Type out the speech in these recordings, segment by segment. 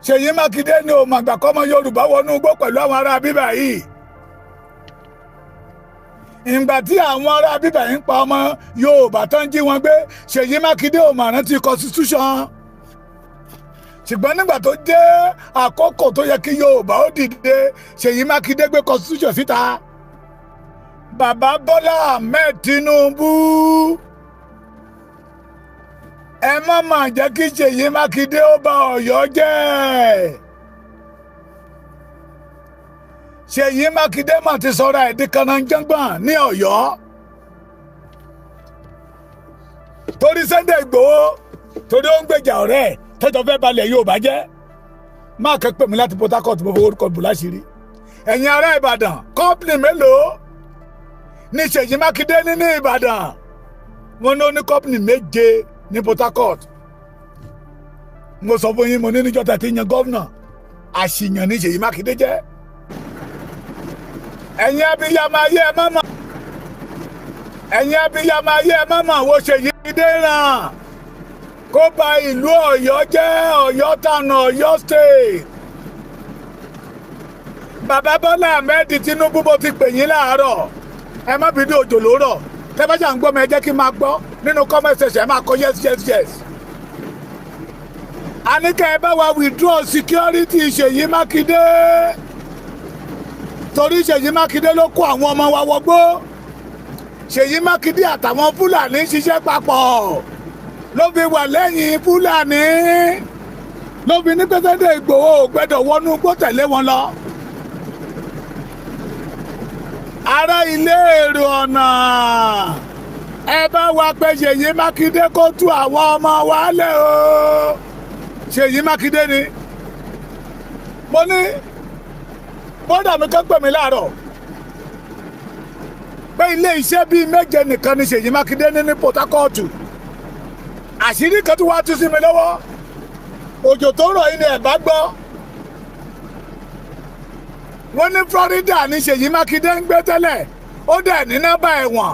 Ṣèyí Mákindé ní òun àgbà kọ́mọ Yorùbá wọnú igbó pẹ̀lú àwọn ará bíbà yìí. Ìgbà tí àwọn ará bíbà yìí ń pa ọmọ Yorùbá tán jí wọn gbé, Ṣèyí Mákindé ò mà rántí constitution. Ṣùgbọ́n nígbà tó jẹ́ àkókò tó yẹ kí Yorùbá ó dìde, Ṣèyí Mákindé gbé constitution síta. Bàbá Bọ́lá Ahmed Tinubu, ẹ má mà jẹ́ kí Ṣèyí Mákindé ó bà Ọ̀yọ́ jẹ́. Ṣèyí Mákindé mà ti sọ̀rọ̀ ẹ̀ di kanajàngbọ̀n ní Ọ̀yọ́, torí Sunday Igboho, torí ó ń gbèjà ọ̀rẹ́ ẹ̀ tẹ́jọ́ fẹ́ balẹ̀ Yorùbá jẹ́. Máa kẹ́ pè mí láti Port Harcourt, mo fowó orúkọ bù láṣìírí. Ẹ̀yin ará Ìbàdàn, company mélòó ní Ṣèyí Mákindé ní Ìbàdàn? Wọ́n ní ó ní company méje ní Port Harcourt. Mo sọ fún yín, mo ní níjọ́ tẹ̀ tí yan gómìnà, àṣìyàn ní Ṣèyí Mákindé jẹ́. Ẹ̀yin abiyamọ ayé, ẹ má mọ̀, ẹ̀yin abiyamọ ayé, ẹ má mọ̀ wo Ṣèyí Mákindé ràn kó ba ìlú Ọ̀yọ́ jẹ́, Ọ̀yọ́ tànà, Ọ̀yọ́ State. Bàbá Bọ́lá Ahmed Tinubu, bó ti pè yín láàárọ̀, ẹ má bínú, òjò ló rọ̀. Tẹ́fẹ́jà ń gbọ́ mi, ẹ jẹ́ kí n máa gbọ́ nínú comment section, ẹ máa kọ yes, yes, yes. Àníkẹ́ ẹ bá wa withdraw security Ṣèyí Mákindé, torí Ṣèyí Mákindé ló kó àwọn ọmọ wa wọgbó. Ṣèyí Mákindé àtàwọn Fúlàní ṣiṣẹ́ papọ̀, ló fi wà lẹ́yìn Fúlàní, ló fi ní pẹ́sẹ́dẹ̀ Ìgbòho ò gbẹ́dọ̀ wọnú gbó tẹ̀lé wọn lọ. Ará ilé, èrò ọ̀nà, ẹ bá wa pé Ṣèyí Mákindé kó tú àwọn ọmọ wa lẹ̀ o. Ṣèyí Mákindé ni mo ní. Bọ́dà mi kan pè mí láàárọ̀ pé ilé iṣẹ́ bíi méje nìkan ni Ṣèyí Mákindé ní Port Harcourt. Àṣírí kan tó wá tú sí mi lọ́wọ́, òjò tó rọ̀ yìí ni ẹ̀ bá gbọ́. Wọ́n ní Florida ní Ṣèyí Mákindé ń gbé tẹ́lẹ̀, ó dẹ̀ ní nọ́mbà ẹ̀wọ̀n.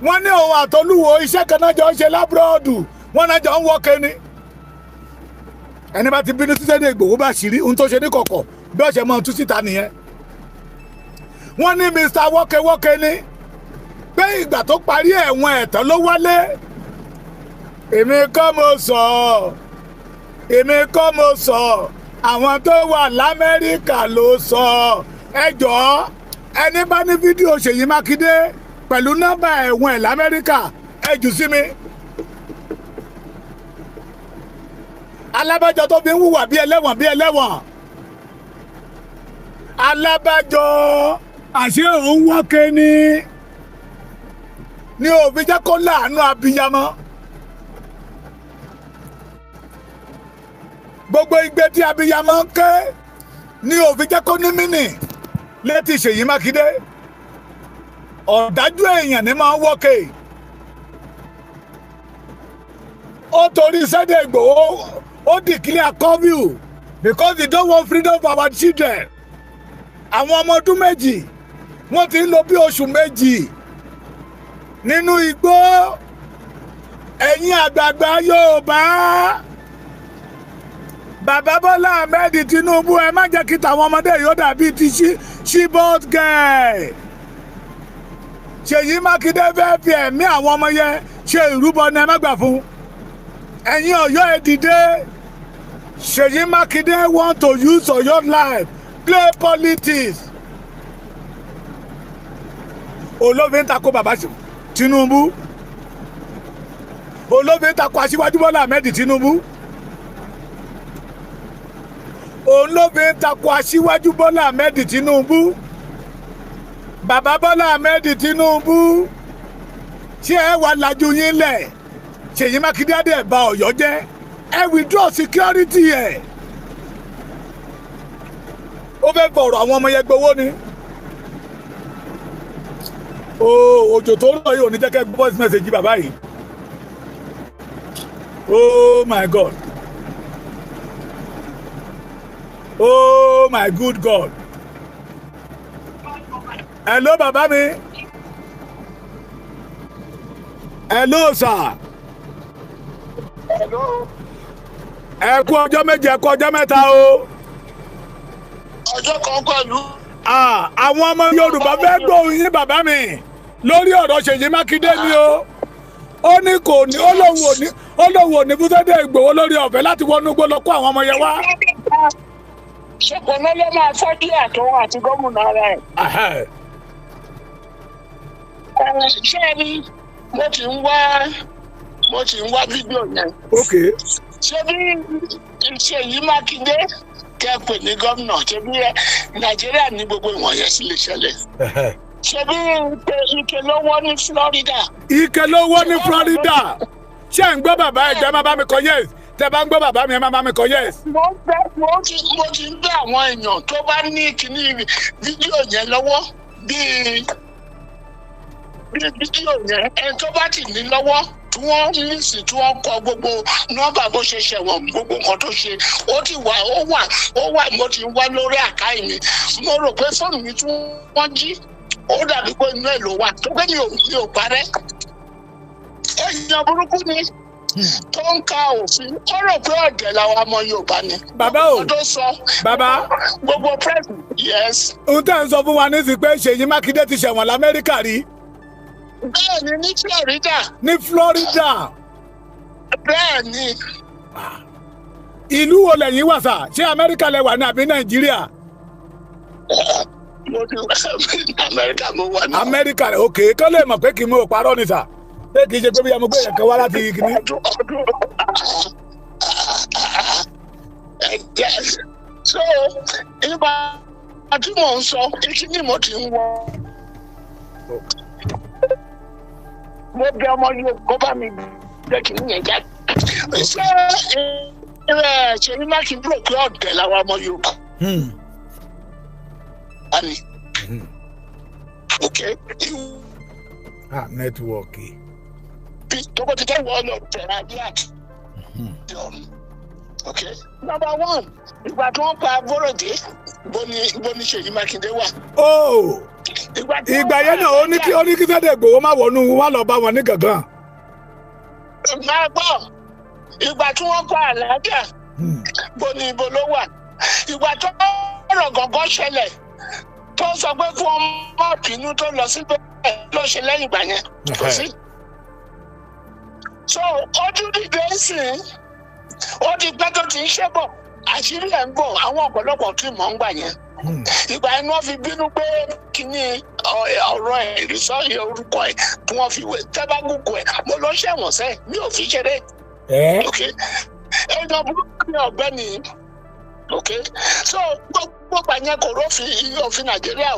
Wọ́n ní òun àtolúwo iṣẹ́ kan náà jọ ń ṣe l'abroad, wọ́n náà jọ ń wọ́kẹ́ ni. Ẹni bá ti bínú sí Sunday Igboho, bá ṣírí ohun tó ṣe ní kọ̀kọ̀, bí ọ̀sẹ̀ máa tú síta nìyẹn. Wọ́n ní Mr wọ́kẹ́wọ́kẹ́ ni, pé ìgbà tó parí ẹ̀wọ̀n ẹ̀tàn ló wálé. Èmi kọ́ mo sọ, èmi kọ́ mo sọ, àwọn tó wà l'Amẹ́ríkà ló sọ. Ẹ jọ̀ọ́, ẹni bá ní fídíò Ṣèyí Mákindé pẹ̀lú nọ́mbà ẹ̀wọ̀n ẹ̀ l'Amẹ́ríkà, ẹ jù sí mi. Alábàjọ tó fi ń hùwà bí ẹlẹ́wọ̀n, bí ẹlẹ́wọ̀n. Alábàjọ, àṣé òun wọ́kẹ́ ni òfin jẹ́ kó láàánú abiyamọ. Gbogbo igbe tí abiyamọ ń ké ní òfin jẹ́ kó ní mínì létí Ṣèyí Mákindé. Ọ̀dájú èèyàn ní máa ń wọ́kẹ́. Ó torí Sunday Igboho, ó declare curfew because they don't want freedom for our children. Àwọn ọmọ ọdún 2, wọ́n ti ń lò bí oṣù 2 nínú igbó. Ẹ̀yin àgbààgbà Yorùbá, bàbá Bọ́lá Ahmed Tinubu, ẹ má jẹ́ kí tàwọn ọmọdé yóò dàbí ti Chibok girl. Ṣèyí Mákindé fẹ́ fi ẹ̀mí àwọn ọmọ yẹn ṣe ìrúbọ ni, ẹ má gbà fún. Ẹ̀yin Ọ̀yọ́, ẹ dìde. Ṣèyí Mákindé want to use Ọ̀yọ́ life play politics. Olófin ń takò bàbá Tinubu, olófin ń takò aṣíwájú Bọ́lá Ahmed Tinubu, òun ló fi ń takò aṣíwájú Bọ́lá Ahmed Tinubu. Bàbá Bọ́lá Ahmed Tinubu, ṣé ẹ wà lájú yín lẹ̀? Ṣèyí Mákindé adé bà Ọ̀yọ́ jẹ́, ẹ withdraw security ẹ̀. Ó fẹ́ fọ̀rọ̀ àwọn ọmọ yẹn gbowó ni. O òjò tó rọ̀ yìí ò ní jẹ́ kẹ́ voice message bàbá yìí. Oh my God, oh my good God. Hello, bàbá mi. Hello, sir. Hello. Ẹ kú ọjọ́ 7, ẹ kú ọjọ́ 3 o. Ọjọ́ kan pẹ̀lú. Àwọn ọmọ Yorùbá fẹ́ gbóhùn yín bàbá mi lórí ọ̀rọ̀ Ṣèyí Mákindé ni o. Ó ní kò ní, ó lóun ò ní, ó lóun ò ní fún Sunday Ìgbòho lórí ọ̀fẹ́ láti wọnú igbó lọ kó àwọn ọmọ yẹn wá. Ṣèpọ̀nà ló máa fọ́jú àtọwọ́ àti gómìnà ara ẹ̀. Ṣé ẹ rí, mo ti ń wá fídíò yẹn. Ṣé bí Ṣèyí Mákindé kẹ́ pè ní gómìnà, ṣé bí Nàìjíríà ní gbogbo ìwọ̀n yẹn sì lè ṣẹlẹ̀? Ṣé bí ike ló wọ́ ní Florida? Ike ló wọ́ ní Florida. Ṣé ń gbọ́ bàbá? Ẹ jẹ́ má bá mi kọ yes. Tẹ́ bá ń gbọ́ bàbá mi, ẹ má bá mi kọ yes. Mo bẹ mo ti mo ti ń bẹ àwọn èèyàn tó bá ní kíní fídíò yẹn lọ́wọ́, bíi fídíò yẹn, ẹni tó bá ti ní lọ́wọ́ tí wọ́n lísì, tí wọ́n kọ gbogbo nọ́mbà bó ṣe ṣẹ̀wọ̀n, gbogbo nǹkan tó ṣe, ó ti wà, ó wà. Mo ti wá lórí àkáì mi. Mo rò pé fóònù mi tí wọ́n jí, ó dàbí pé inú ẹ̀ ló wà, tó pé mi ò parẹ́. Èèyàn burúkú ni tó ń ka òfin, ó rò pé ọ̀dẹ̀ làwọn ọmọ Yorùbá ni. Bàbá o. Tó sọ. Bàbá. Gbogbo press, yes. Ohun tẹ́ ń sọ fún wa nísìsiyìí pé Ṣèyí Mákindé ti ṣẹ̀wọ̀n l'Amẹ́ríkà rí? Bẹ́ẹ̀ ni, ní Florida. Ní Florida. Bẹ́ẹ̀ ni. Ìlú wo lẹ̀yin wà sà? Ṣé Amẹ́ríkà lẹ wà ní àbí Nàìjíríà? Mo ti Amẹ́ríkà mo wà náà. Amẹ́ríkà, ok. Kọ́ lè mọ̀ pé kì í mú òparọ́ ni sà, pé kì í ṣe pé bí ọmọ gbé yẹn kan wá láti kìíní. Ọdún ọdún ẹ̀jẹ̀. So nípa tí mò ń sọ, ìkíní mo ti ń wọ. Mo bẹ ọmọ yóò kó bá mi gbé kìíní yẹn jáde. Ṣé ẹ Ṣèyí Mákindé rò pé ọ̀dẹ̀ làwọn ọmọ Yorùbá ni? Ok. Ah, network. Tó bó ti tẹ́ wọ́n lọ tẹ̀ra ayé àti ọ̀run. Ok, number one, ìgbà tí wọ́n pa Bọ́rọ̀dé, bó ní Ṣèyí Mákindé wà? Oh. Ìgbà tí wọ́n Ìgbà yẹn náà, ó ní kí Sunday Igboho má wọnú, wá lọ bá wọn ní gàngán. Máa gbọ́, ìgbà tí wọ́n pa Àlàáfíà, bó ní ibo ló wà? Ìgbà tó ọ̀rọ̀ gọ̀ngàn ṣẹlẹ̀, tó sọ pé kí wọ́n má bínú, tó lọ síbẹ̀, ló ṣe lẹ́yìn ìgbà yẹn? Kò sí. So ojú dìde ń sìn, ó ti pẹ́ tó ti ń ṣẹ́bọ̀, àṣírí ẹ̀ ń bọ̀. Àwọn ọ̀pọ̀lọpọ̀ tí mò ń gbà yẹn, ìgbà yẹn ni wọ́n fi bínú pé kíní ọ̀rọ̀ ẹ̀ ìrísọ́ orúkọ ẹ̀ tí wọ́n fi wé tẹ́bágùkù ẹ̀. Mo lọ ṣẹ̀wọ̀n sẹ́, mi ò fi ṣeré. Ok, èèyàn burúkú ni ọ̀gbẹ́ni. Ok, so gbogbo ìgbà yẹn kò rófin, òfin Nàìjíríà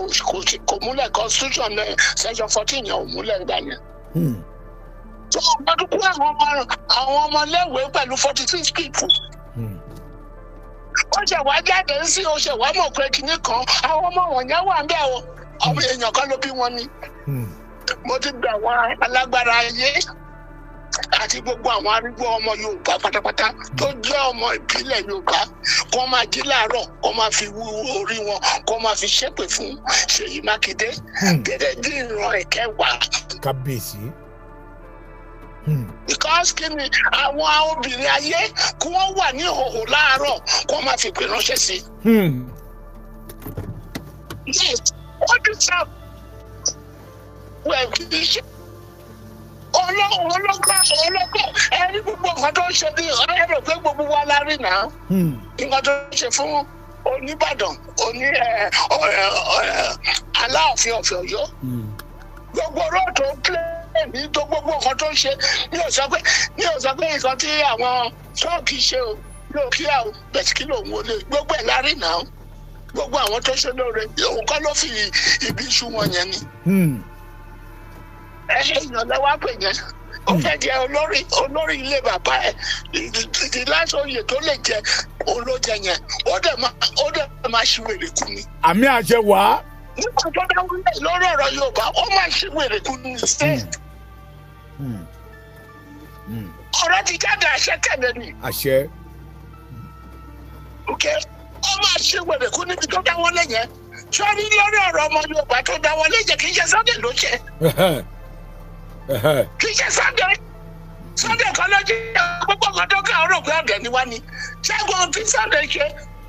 kò múlẹ̀. Constitution section 14 yẹn ò múlẹ̀ nígbà yẹn. So wọ́n tún kó àwọn ọmọléèwé pẹ̀lú 46 people. Ó ṣe wá jáde sí, ó ṣe wá mọ̀ pé kinní kan, àwọn ọmọ wọ̀nyẹn wà ń bẹ̀ o. Ọmọ èèyàn kan ló bí wọn ni. Mo ti gbà àwọn alágbára ayé àti gbogbo àwọn arúgbó ọmọ Yorùbá pátápátá tó jẹ́ ọmọ ìbílẹ̀ Yorùbá, kó máa jí láàárọ̀, kó máa fi wú orí wọn, kó máa fi ṣépè fún Ṣèyí Mákindé gẹ́gẹ́ bí ìran ìkẹwàá. Kábíyèsí. Because kí ni, àwọn obìnrin ayé kí wọ́n wà ní ìhòòhò láàárọ̀, kó máa fi pè ránṣẹ́ sí i. Yes, wọ́n ti sá wẹ̀, kì í ṣe ọlọ́gbà ọlọ́gbà ẹni. Gbogbo nǹkan tó ń ṣe bí ẹ rò pé gbogbo wa la rí náà. Nǹkan tó ń ṣe fún Oníbàdàn, oní ẹ ẹ ẹ Aláàfin ọ̀fẹ́ Ọ̀yọ́, gbogbo ọ̀rọ̀ tó ń pè ní tó, gbogbo nǹkan tó ń ṣe, mi ò sọ pé nǹkan tí àwọn tọ́ọ̀kì ṣe o, mi ò kíá o bẹ̀tí kí lòun wọlé. Gbogbo ẹ̀ la rí náà. Gbogbo àwọn tó ṣe lóore, òun kọ́ ló fi ibi iṣu wọn yẹn ni. Èèyàn lọ́wọ́ pè yẹn, ó fẹ́ jẹ olórí ilé bàbá ẹ̀. Ìdí lásán oyè tó lè jẹ, òun ló jẹ yẹn. Ó dẹ̀ máa ṣí wèrè kú ni. Àmì àṣẹ wá. Nígbà tó dáwọ́ lẹ̀ lórí ọ̀rọ̀ Yorùbá, ó máa ṣí wèrè kú ni sẹ́ẹ̀. Ọ̀rọ̀ ti jáde, àṣẹ tẹ̀lé ni. Àṣẹ. Ok, ó máa ṣí wèrè kú níbi tó dáwọ́ lẹ̀ yẹn. Sọ́rí, lórí ọ̀rọ̀ ọmọ Yorùbá tó dáwọ́ lẹ̀ yẹn, kì í ṣe Sunday ló ṣe, kì í ṣe Sunday. Sunday kan ló jẹ́ gbogbo kan tó kàn rò pé ọ̀dẹ̀ ni wá ni. Ṣẹ́gun tí Sunday ṣe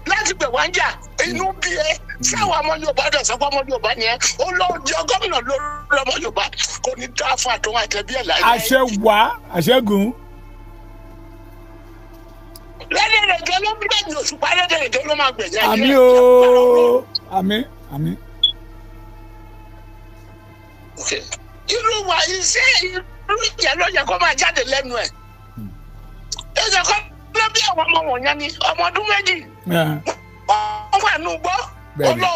láti pè wá ń jà inú bí ẹ sáwọn ọmọ Yorùbá dẹ̀ sọ pé ọmọ Yorùbá ni ẹ ó lọ jẹ gómìnà lórí ọmọ Yorùbá kò ní dá fún àtọwọn àtẹbí ẹ láyé. Àṣẹ wá àṣẹgùn. Lẹ́dẹ̀rẹ̀dẹ̀ ló gbẹ̀yìn Òṣùpá, lẹ́dẹ̀rẹ̀dẹ̀ ló máa gbẹ̀yìn ayé. Àmín ooo, àmín àmín. Irú wa iṣẹ́ irú ìyẹn ló yẹ kó máa jáde lẹ́nu ẹ̀. Ẹ̀jẹ̀ kọ́ ló bí àwọn ọmọ wọ̀nyẹn ni ọmọ ọdún 2. Wọ́n wà nù gbọ́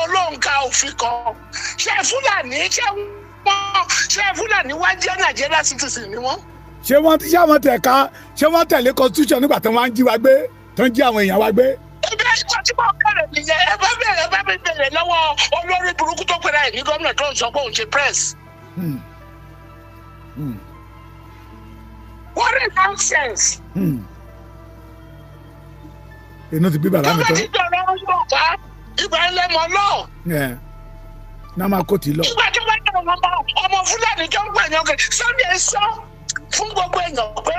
olóhùn ka òfin kan. Ṣé Fúlàní ṣé wọ́n ṣé Fúlàní wá jẹ́ Nàìjíríà citizen ni wọ́n? Ṣé wọ́n ṣé wọ́n tẹ̀ ká ṣé wọ́n tẹ̀lé constitution nígbà tí wọ́n á ń jí wa gbé tó ń jí àwọn èèyàn wa gbé? Ebi ẹ̀kọ́ tí wọ́n bẹ̀rẹ̀ nìyẹn, ẹ bá bẹ̀rẹ̀ ẹ bá mi bẹ̀rẹ̀ lọ́wọ́ olórí burúkú tó pera ẹ̀ ní gómìnà tó ń sọ pé òun ṣe press. What a nonsense! Inú ti bí bàbá mi Tó bá tán. ti dọ̀rọ̀ Yorùbá, ìgbà ńlẹ̀ mọ́ lọ. Náà máa kó tì í lọ. Ìgbà tó bá dọ̀rọ̀ ọmọ Fúlàní tó ń pààyàn kiri, Sunday sọ fún gbogbo èèyàn pé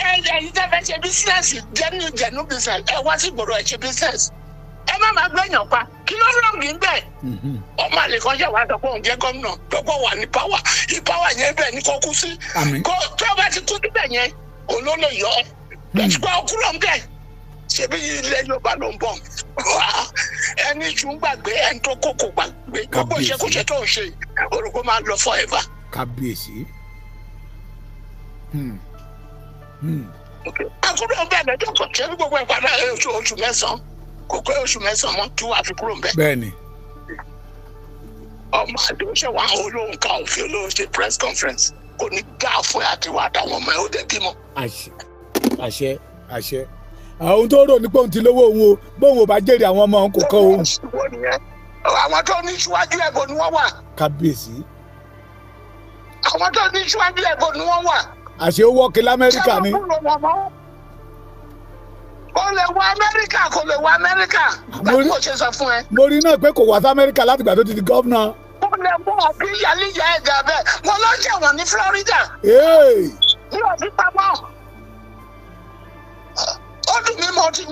ẹ̀yin tẹ́ fẹ́ ṣe bísíǹsì jẹ́nu bísíǹsì ẹ wá sí ìgboro ẹ ṣe bísíǹsì ẹ má máa gbẹ̀yàn pa kí ló rọ̀ǹgì ń bẹ̀. Ọmọ àlè kan ṣe wá sọ pé òun jẹ́ gómìnà lọ́pọ̀ wà ní páwà ìpáwà yẹn bẹ́ẹ̀ ni kò kú sí. Kó tó bá ti kú síbẹ̀ yẹn òun ló lè yọ ọ́ lọ́sùpá kúrò ń bẹ̀ ṣebí ilẹ̀ Yorùbá ló ń bọ̀ ẹni tún gbàgbé ẹni tó kókò gbàgbé gbogbo ìṣekúṣe tó ń ṣe orúkọ máa lọ forever. Kábíyèsí. Akúrò ń bẹ̀ lọ́jọ́ kan ṣé gbogbo ẹ̀ padà oṣù mẹ́sàn-án kò pé oṣù mẹ́sàn-án mọ́ tí wàá fi kúrò ń bẹ̀. Bẹ́ẹ̀ni. Ọmọ àdéhùn wa olóhùn ká òfin olóhùn ṣe press conference kò ní dá fún àtiwá àtàwọn ọmọ ẹ ó dé bímọ. Àṣẹ àṣẹ àṣẹ àwọn tó rò ní pé òun ti lówó òun o bóun ò bá jèrè àwọn ọmọ òun kò kọ́ òun. Àwọn tó ní síwájú ẹ̀bùn ni wọ́n wà. Kábíyèsí. Àwọn tó ní síwájú ẹ̀bùn ni wọ́n wà. Àṣé ó wọ́ọ̀kì l'Amẹ́ríkà ni. Kò lè wọ Amẹ́ríkà, kò lè wọ Amẹ́ríkà. Báwo mo ṣe sọ fún ẹ. Mo rí náà pé kò wá sí Amẹ́ríkà látìgbà tó ti di gọ́vnà. Kò lè wọ àbí yàlíyà ẹ̀dá bẹ́ẹ̀. Wọ́n lọ ṣẹ̀wọ̀n ní Florida. Mi ò fi pamọ́. Ó dùn mí mo ti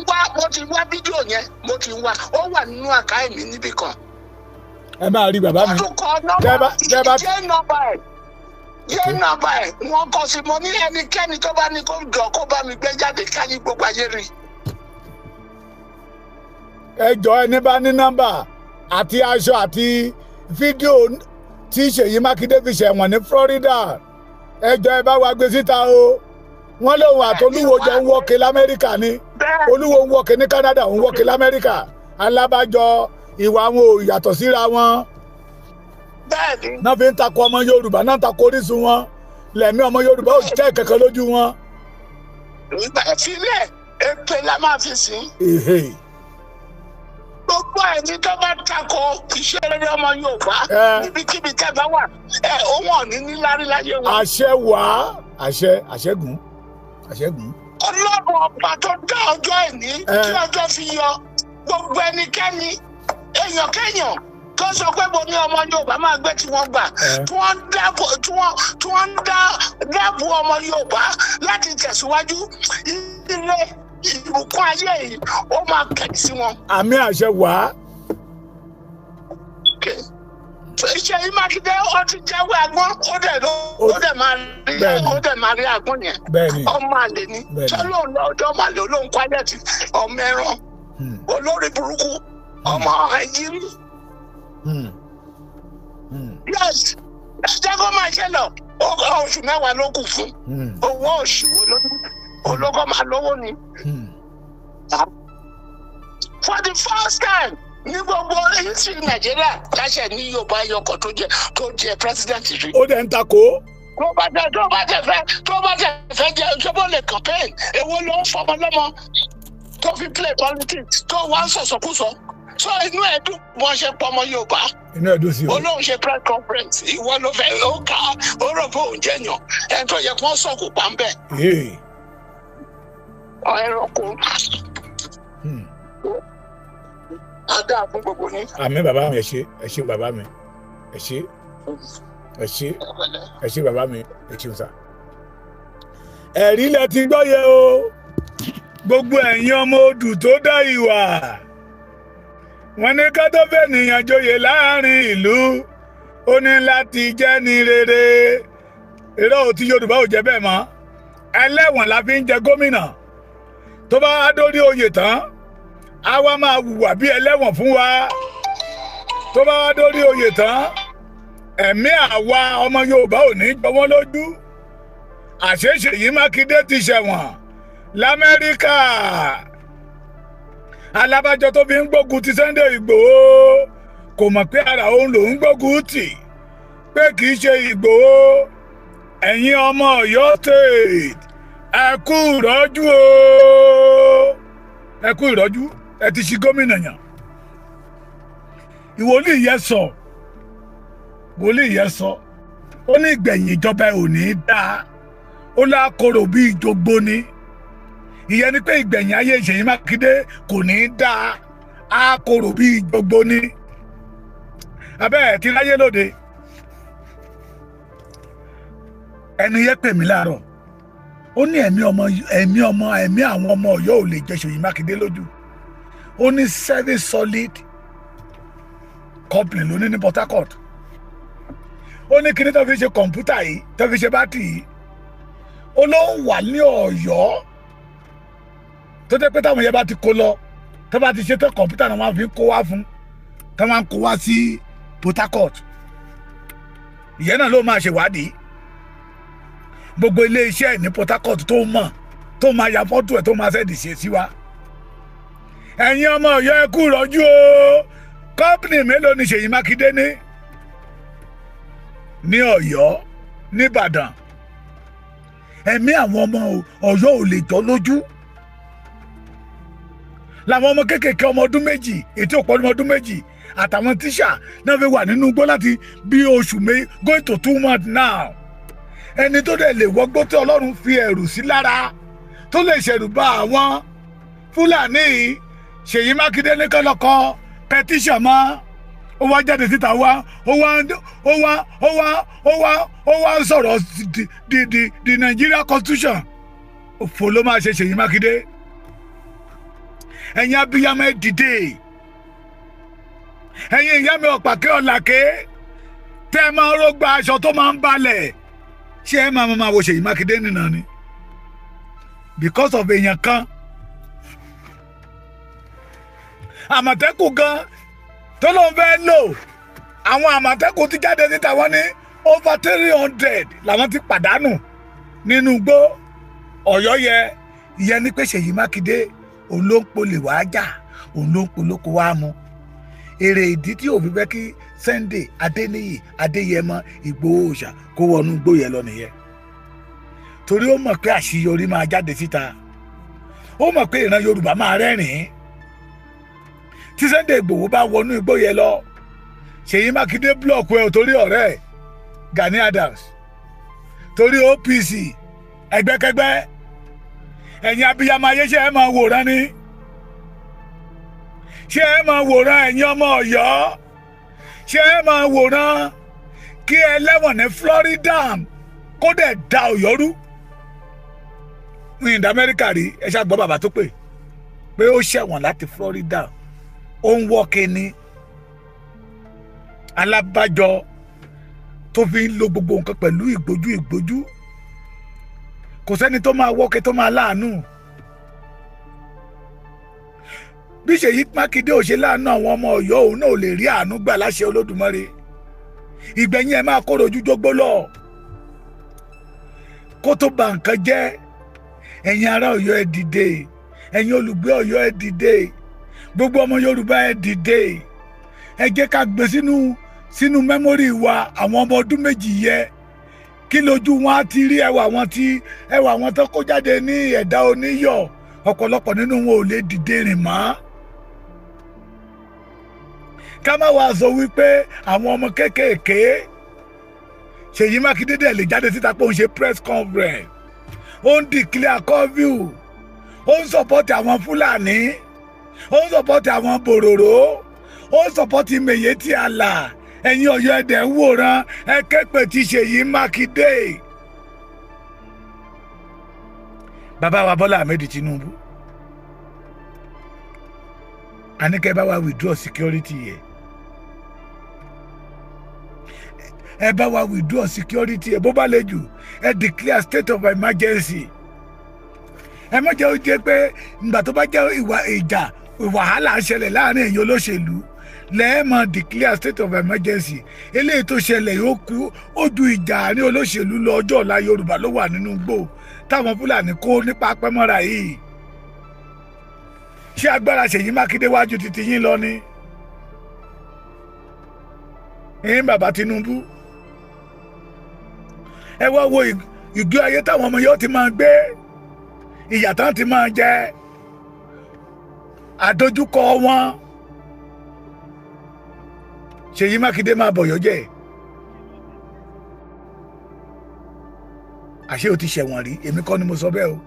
wá fídíò yẹn, mo ti wá. Ó wà nínú àkáì mi níbì kan. Ẹ máa rí bàbá mi. Ọdún kan nọ́mbà jẹ́ nọ́mbà ẹ̀. Yé nọ́mbà ẹ̀ wọ́n kọ sí mo ní ẹnikẹ́ni tó bá ní kó jọ kó bá mi gbé jáde káyé gbogbo ayé rí. Ẹ jọ ẹni bá ní nọ́mbà àti aṣọ àti fídíò tí Ṣèyí Mákindé fi ṣẹ̀wọ̀n ní Florida, ẹ jọ ẹ bá wa gbé síta o. Wọ́n lóun àtolúwo jọ ń wọ́ọ̀kì l'Amẹ́ríkà ni, Olúwo ń wọ́ọ̀kì ní Canada, ń wọ́ọ̀kì l'Amẹ́ríkà. Alábàjọ ìwà wọn ò yàtọ̀ síra wọn. Náà fi ń takò ọmọ Yorùbá, náà ń takò orísun wọn, lẹ̀mí ọmọ Yorùbá ò jẹ́ kankan lójú wọn. Ìgbà ìfilẹ̀ èpè la máa fi sìn. Gbogbo ẹni tó bá takò ìṣeré ọmọ Yorùbá níbikíbi tẹ́ bá wà ẹ òun ọ̀ní níláárí láyé wọn. Àṣẹ wá àṣẹ àṣẹgùn àṣẹgùn. Ọlọ́run ọba tó dá ọjọ́ ẹ̀ní kí ọjọ́ fi yọ gbogbo ẹnikẹ́ni èèyàn kéèyàn tó sọ pé bo ní ọmọ Yorùbá máa gbé tí wọ́n gbà tí wọ́n ń dáàbò ọmọ Yorùbá láti tẹ̀síwájú ilé ìbùkún ayé yìí ó máa kẹ̀ sí wọn. Àmì àṣẹ wá. Ṣèyí Mákindé ó ti jẹ́wé agbọ́n ó dẹ̀ máa rí agbọ́n yẹn. Ọmọ àlè ni ṣé lóun lọ́jọ́ ọmọ àlè olóhùn kwalẹ̀tì ọmọ ẹran olórí burúkú ọmọ ẹ̀yìn. Yes, jẹ́ kó máa ṣe lọ oṣù mẹ́wàá ló kù fún owó oṣù olóko máa lówó ni. For the first time ní gbogbo history Nàìjíríà láṣẹ ní Yorùbá yọkọ tó jẹ president rí. Ó dẹ̀ ń takò. Tó bá tẹ fẹ́ jẹ tó bó lè campaign èwo ló ń fọmọ lọ́mọ tó fi play politics tó wá ń sọ̀sọ̀kúsọ. So inú ẹ̀ dùn bọ́n ṣe pọmọ Yorùbá. Inú ẹ̀ dùn sí o. Olóhùn ṣe press conference ìwọ ló fẹ́ ó ká ó rò pé òun jẹ̀yàn ẹ̀ tó yẹ kí wọ́n sọ̀kò pa ń bẹ̀. Ẹranko. A dáa fún gbogbo yín. Àmín bàbá mi, ẹ ṣé ẹ ṣé bàbá mi, ẹ ṣé ẹ ṣé ẹ ṣé bàbá mi, ẹ ṣeun sá. Ẹ̀rí lẹ ti gbọ́ yẹ o. Gbogbo ẹ̀yin ọmọ odù tó dá ìwà, wọ́n ní ká tó fẹ́ nìyàn joyè láàrin ìlú, ó ní láti jẹ́ ní rere. Irọ́ ò tí Yorùbá ò jẹ́ bẹ́ẹ̀ mọ́. Ẹlẹ́wọ̀n la fi ń jẹ gómìnà. Tó bá dórí oyè tán, á wá máa hùwà bí ẹlẹ́wọ̀n fún wa. Tó bá dórí oyè tán, ẹ̀mí àwa ọmọ Yorùbá ò ní jọ wọ́n lójú. Àṣé Ṣèyí Mákindé ti ṣẹ̀wọ̀n l'Amẹ́ríkà. Alábàjọ tó fi ń gbógun ti Sunday Ìgbòho kò mọ̀ pé ara òun lòún gbógun tì, pé kì í ṣe Ìgbòho. Ẹ̀yin ọmọ Ọ̀yọ́ State, ẹ kú ìrọ́jú o, ẹ kú ìrọ́jú. Ẹ ti ṣi gómìnà yàn. Ìwòlíì yẹn sọ, wòlíì yẹn sọ, ó ní ìgbẹ̀yìn ìjọba ò ní í dáa, ó lákòrò bí ìjogbo ni. Ìyẹn ni pé ìgbẹ̀yìn ayé Ṣèyí Mákindé kò ní í dáa, á korò bí ìjogbo ni. Abẹ́ ẹ̀ ti ráyé lóde. Ẹni yẹn pè mí láàárọ̀, ó ní ẹ̀mí ọmọ ẹ̀mí ọmọ ẹ̀mí àwọn ọmọ Ọ̀yọ́ ò lè jẹ Ṣèyí Mákindé lójú. Ó ní 7 solid company ló ní ní Port Harcourt. Ó ní kíní tó fi ṣe kọ̀ǹpútà yìí, tó fi ṣe bátìrì yìí, ó ló ń wà ní Ọ̀yọ́, tó jẹ́ pé táwọn yẹn bá ti kó lọ, tó bá ti ṣe tán, kọ̀ǹpútà náà wọ́n fi ń kó wá fún, tó wọ́n ń kó wá sí Port Harcourt. Ìyẹn náà ló máa ṣèwádìí gbogbo ilé iṣẹ́ ní Port Harcourt tó mọ̀, tó máa ya fọ́tò ẹ̀, tó máa ṣẹ̀dì ṣe sí wa. Ẹ̀yin ọmọ Ọ̀yọ́, ẹ kú ìrọ́jú o. Kọ́pìnì mélòó ni Ṣèyí Mákindé ní ní Ọ̀yọ́, nìbàdàn? Ẹ̀mí àwọn ọmọ Ọ̀yọ́ ò lè jọ lójú. Làwọn ọmọ kéékèèké, ọmọ ọdún 2, ètí òpó ọmọ ọdún 2, àtàwọn tíṣà náà fi wà nínú igbó láti bí oṣù méjì, going to 2 months now. Ẹni tó dẹ̀ lè wọgbó tí Ọlọ́run fi ẹ̀rù sí lára, tó lè ṣẹ̀rù bá àwọn Fúlàní, Ṣèyí Mákindé ní kọ́lọ́kọ́ petition mọ́. Ó wá jáde síta, wá ó wá ó wá ó wá ó wá ó wá ń sọ̀rọ̀ the Nigeria constitution. Òfò ló máa ṣe Ṣèyí Mákindé. Ẹ̀yin abiyamọ, ẹ dìde. Ẹ̀yin ìyá mi ọ̀pàkẹ́ ọ̀làkẹ́ tẹ́ ẹ máa ń rógbà aṣọ tó máa ń balẹ̀, ṣé ẹ máa máa wo Ṣèyí Mákindé nìna ni because of èèyàn kan? Àmọ̀tẹ́kùn gan tó lóun fẹ́ lò, àwọn àmọ̀tẹ́kùn ti jáde níta, wọ́n ní over 300 làwọn ti pàdánù nínú igbó Ọ̀yọ́ yẹ. Ìyẹn ni pé Ṣèyí Mákindé òun ló ń polè wá jà, òun ló ń polóko wá mu. Èrè ìdí tí òfin fẹ́ kí Sunday Adéníyì Adéyẹmọ Ìgbòho Òòṣà kó wọnú igbó yẹn lọ nìyẹn, torí ó mọ̀ pé àṣeyọrí máa jáde síta, ó mọ̀ pé ìran Yorùbá máa rẹ́rìn-ín tí Sunday Ìgbòho bá wọnú igbó yẹn lọ. Ṣèyí Mákindé búlọ̀kù ẹ̀ torí ọ̀rẹ́ ẹ̀ Gani Adams, torí OPC ẹgbẹ́kẹ́gbẹ́. Ẹ̀yin abiyamọ ayé, ṣé ẹ máa wòran ni? Ṣé ẹ máa wòran? Ẹ̀yin ọmọ Ọ̀yọ́, ṣé ẹ máa wòran kí ẹlẹ́wọ̀n ní Florida kó dẹ̀ da Ọ̀yọ́ rú? Ní ìdá Amẹ́ríkà rí, ẹ ṣáà gbọ́ bàbá tó pè pé ó ṣẹ̀wọ̀n láti Florida, ó ń wọ́ kíni. Alábàjọ tó fi ń lo gbogbo nǹkan pẹ̀lú ìgbójú ìgbójú, kò sẹ́ni tó máa wọ́kẹ́ tó máa láàánú. Bí Ṣèyí Mákindé ò ṣe láàánú àwọn ọmọ Ọ̀yọ́, òun náà ò lè rí àánú gbà láṣẹ Olódùmarè. Ìgbẹ̀yìn ẹ̀ máa kóró ojú jógbó lọ kó tó ba nǹkan jẹ́. Ẹ̀yin ará Ọ̀yọ́, ẹ dìde. Ẹ̀yin olùgbé Ọ̀yọ́, ẹ dìde. Gbogbo ọmọ Yorùbá, ẹ dìde. Ẹ jẹ́ ká gbé sínú memory wa àwọn ọmọ ọdún 2 yẹ, kí lójú wọn á ti rí ẹwà wọn tí ẹwà wọn tó kó jáde ní ẹ̀dá oníyọ̀. Ọ̀pọ̀lọpọ̀ nínú wọn ò lè dìde rìn mọ́. Ká má wàá sọ wípé àwọn ọmọ kéékèèké. Ṣèyí Mákindé dẹ̀ lè jáde síta pé òun ṣe press conference, ó ń declare curfew, ó ń support àwọn Fúlàní, ó ń support àwọn bòròró, ó ń support Miyetti Allah. Ẹ̀yin Ọ̀yọ́, ẹ̀dẹ̀ ń wòran, ẹ képe ti Ṣèyí Mákindé. Bàbá wa Bọ́lá Ahmed Tinubu, àníkẹ́ bá wa withdraw security yẹ, ẹ bá wa withdraw security ẹ, bó bá lè jù ẹ declare state of emergency. Ẹ má jẹ́ ó jẹ́ pé ìgbà tó bá jẹ́ ìwà ìjà wàhálà ń ṣẹlẹ̀ láàrin èèyàn olóṣèlú lẹ́ẹ̀mọ̀ declare state of emergency. Eléyìí tó ṣẹlẹ̀ yóò kú ó ju ìjà ní olóṣèlú lọ. Ọjọ́ ọ̀la Yorùbá ló wà nínú igbó táwọn Fúlàní kó nípa pẹ́mọ́ra yìí. Ṣé agbára Ṣèyí Mákindé wájú títí yín lọ ni? Ẹ̀yin bàbá Tinubu, ẹ wá wo ìgbé ayé táwọn ọmọ yóò ti máa gbé, ìyà tán ti máa jẹ, àdójúkọ wọn. Ṣèyí Mákindé máa bọ̀yọ̀ jẹ́. Àṣé o ti ṣẹ̀wọ̀n rí? Èmi kọ́ ni mo sọ bẹ́ẹ̀ o.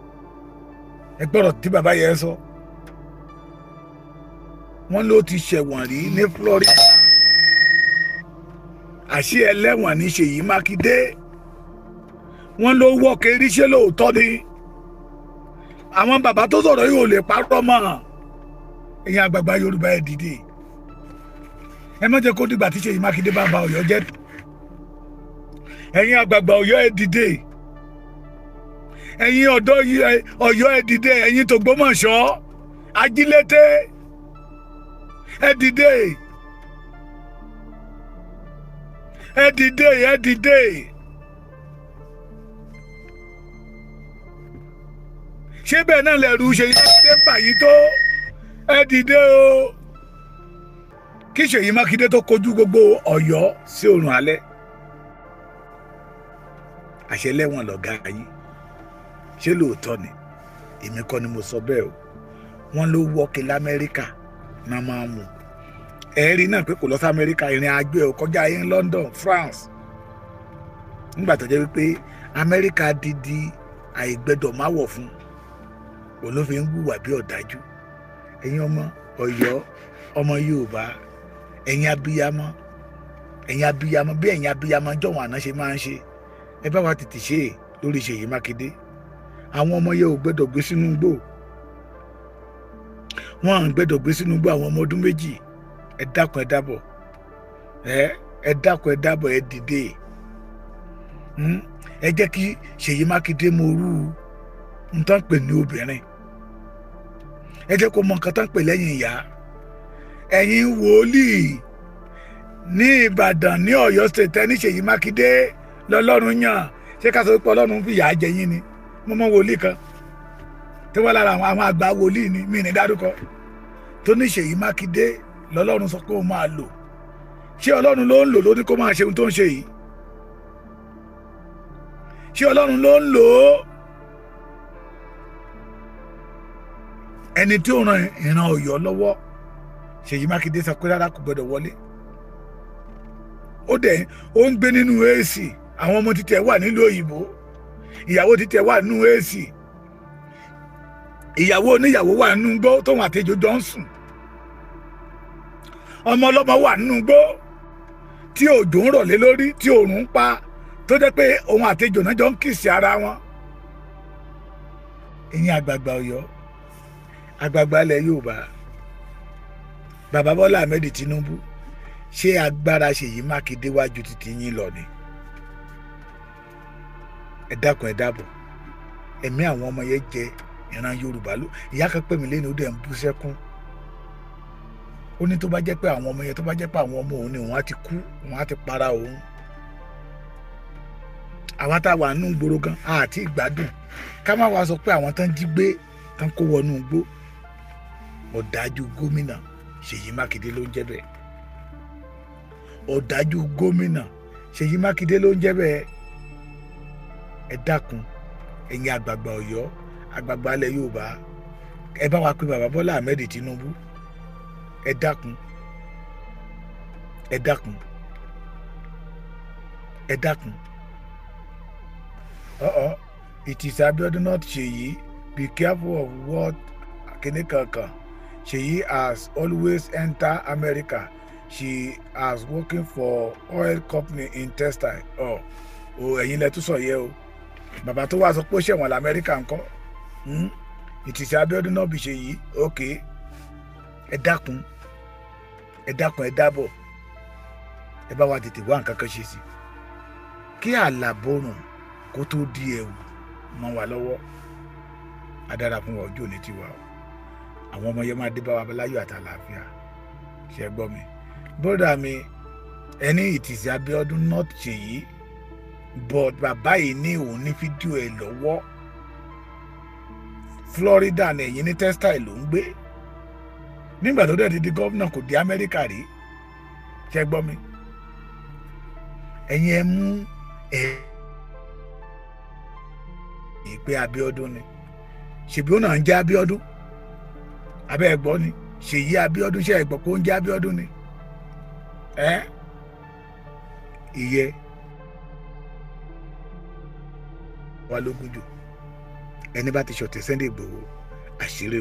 Ẹ gbọ́dọ̀ tí bàbá yẹn sọ. Wọ́n ló ti ṣẹ̀wọ̀n rí ní Florida. Àṣé ẹlẹ́wọ̀n ní Ṣèyí Mákindé. Wọ́n ló wọ́ kiri, ṣé lóòótọ́ ni? Àwọn bàbá tó sọ̀rọ̀ yìí ò lè parọ́ mọ́. Ẹ̀yin àgbààgbà Yorùbá, ẹ dìde. Ẹ má jẹ́ kó dìgbà tí Ṣèyí Mákindé bá ba Ọ̀yọ́ jẹ́. Ẹ̀yin àgbààgbà Ọ̀yọ́, ẹ dìde. Ẹ̀yin ọ̀dọ́ Ọ̀yọ́, ẹ dìde. Ẹ̀yin tògbómọ̀ṣọ́, Ajílété, ẹ dìde, ẹ dìde, ẹ dìde. Ṣé bẹ́ẹ̀ náà lẹ̀rù Ṣèyí Mákindé ń bà yín tó? Ẹ dìde o, kí Ṣèyí Mákindé tó kojú gbogbo Ọ̀yọ́ sí òrùn alẹ́. Àṣẹ lẹ́wọ̀n lọ̀gá yín, ṣé lóòótọ́ ni? Èmi kọ́ ni mo sọ bẹ́ẹ̀ o. Wọ́n ló wọ́ọ̀kì lamẹ́ríkà náà máa mú ẹ̀rí náà pé kò lọ sí Amẹ́ríkà, ìrìn àjò ẹ̀ kọjá yín London, France. Nígbà tó jẹ́ wípé Amẹ́ríkà di àìgbẹ́dọ̀ máwọ̀ fún òun ló fi ń hùwà bí ọ̀dájú. Ẹ̀yin ọmọ Ọ̀yọ́, ọmọ Yorùbá, ẹ̀yin abiyamọ, ẹ̀yin abiyamọ, bí ẹ̀yin abiyamọ jọ̀wọ́n àná ṣe máa ń ṣe, ẹ bá wa tètè ṣe é lórí Ṣèyí Mákindé. Àwọn ọmọ yẹn ò gbẹ́dọ̀ gbé sínú igbó, wọn à ń gbẹ́dọ̀ gbé sínú igbó. Àwọn ọmọ ọdún 2, ẹ dákun, ẹ dábọ̀, ẹ dákun, ẹ dábọ̀, ẹ dìde. Ẹ jẹ́ kí Ṣèyí Mákindé mọ orú nǹkan pè ní obìnrin, ẹ jẹ́ kó mọ nǹkan tán pè lẹ́yìn ìyá. Ẹ̀yin wòlíì ní Ìbàdàn, ní Ọ̀yọ́ State, ní Ṣèyí Mákindé lọ́lọ́run yàn, ṣé ká sọ pé Ọlọ́run fìyà jẹ yín ni? Mo mọ wòlíì kan tí wọ́n lára àwọn àgbà wòlíì ni mí ní dárúkọ, tó ní Ṣèyí Mákindé lọ́lọ́run sọ pé ó máa lò. Ṣé Ọlọ́run ló ń lò ló ní kó máa ṣe ohun tó ń ṣe yìí? Ṣé Ọlọ́run ló ń lò ó? Ẹni tí ó ran ìran Ọ̀yọ́ lọ́wọ́, Ṣèyí Mákindé sọ pé rárá, kò gbọdọ̀ wọlé. Ó dẹ̀ ó ń gbé nínú AC, àwọn ọmọ títẹ̀ wà nílùú òyìnbó, ìyàwó títẹ̀ wà nínú AC, ìyàwó oníyàwó wà nínú igbó tóun àtejò jọ ń sùn, ọmọ ọlọ́mọ wà nínú igbó tí òjò ń rọ̀ lé lórí, tí òòrùn ń pa, tó jẹ́ pé òun àtejò náà jọ ń kìsì ara wọn. Ìyẹn àgbààgbà Ọ̀yọ́, àgbààgbà ilẹ̀ Yorùbá, bàbá Bọ́lá Ahmed Tinubu, ṣé agbára Ṣèyí Mákindé wájú títí yín lọ ni? Ẹ dákun, ẹ dábọ̀. Ẹ̀mí àwọn ọmọ yẹn jẹ ìran Yorùbá ló. Ìyá kan pè mí lẹ́nu, ó dẹ̀ ń bú sẹ́kún. Ó ní tó bá jẹ́ pé àwọn ọmọ yẹn, tó bá jẹ́ pé àwọn ọmọ òun ni, òun á ti kú, òun á ti para òun. Àwa tá a wà nínú gbòòrò gan àti ìgbádùn, ká má wàá sọ pé àwọn tán jí gbé tán kó wọnú igbó. Ọ̀dájú gómìnà Ṣèyí Mákindé ló ń jẹ́ bẹ́ẹ̀. Ọ̀dájú gómìnà Ṣèyí Mákindé ló ń jẹ́ bẹ́ẹ̀. Ẹ dákun, ẹ̀yin àgbààgbà Ọ̀yọ́, àgbààgbà ilẹ̀ Yorùbá, ẹ bá wa pé bàbá Bọ́lá Ahmed Tinubu. Ẹ dákun, ẹ dákun, ẹ dákun. Uh-oh. It is Abiodun, not Ṣèyí. Be careful of what kìnìún kankan. Ṣèyí has always entered America. She has working for oil company in textile. Oh, oh, ẹ̀yin lẹ tún sọ yẹ o. Bàbá tó wá sọ pé ó ṣẹ̀wọ̀n lamẹ́ríkà ńkọ́? Ìtìsí Abíọ́dún náà bí ṣe yìí. Ok, ẹ dákun, ẹ dákun, ẹ dábọ̀, ẹ bá wa tètè wá nǹkan kan ṣe sí kí àlàbọ̀rùn kó tó di ẹ̀wù mọ́ wa lọ́wọ́. Adára fún wa, ojú òní tiwa o. Àwọn ọmọ yẹn máa dé bá wa láyọ̀ àtàlàáfíà. Ṣe gbọ́ mi, bọ́dà mi? Ẹni ìtìsí Abíọ́dún not Ṣèyí, but bàbá yìí ní òun ní fídíò ẹ̀ lọ́wọ́. Florida ní ẹ̀yìn ní textile ló ń gbé. Nígbà tó dẹ̀ ti di gómìnà, kò dé Amẹ́ríkà rí. Ṣe gbọ́ mi? Ẹ̀yin ẹ mú ẹ̀ pé Abíọ́dún ni. Ṣèbí ó náà ń jẹ́ Abíọ́dún? Abẹ́ ẹ̀ gbọ́ ni, Ṣèyí Abíọ́dún. Ṣe ẹ̀ gbọ́ pé ó ń jẹ́ Abíọ́dún ni? Ẹ́ ìyẹ wa lógún jù. Ẹni bá ti ṣọ̀tẹ̀ Sunday Igboho, àṣírí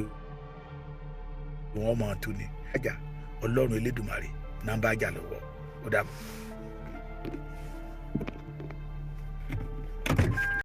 wọn máa tú ni. Ajá Ọlọ́run Elédùmarè náà ń bá jà lọ́wọ́. Ó dàbọ̀.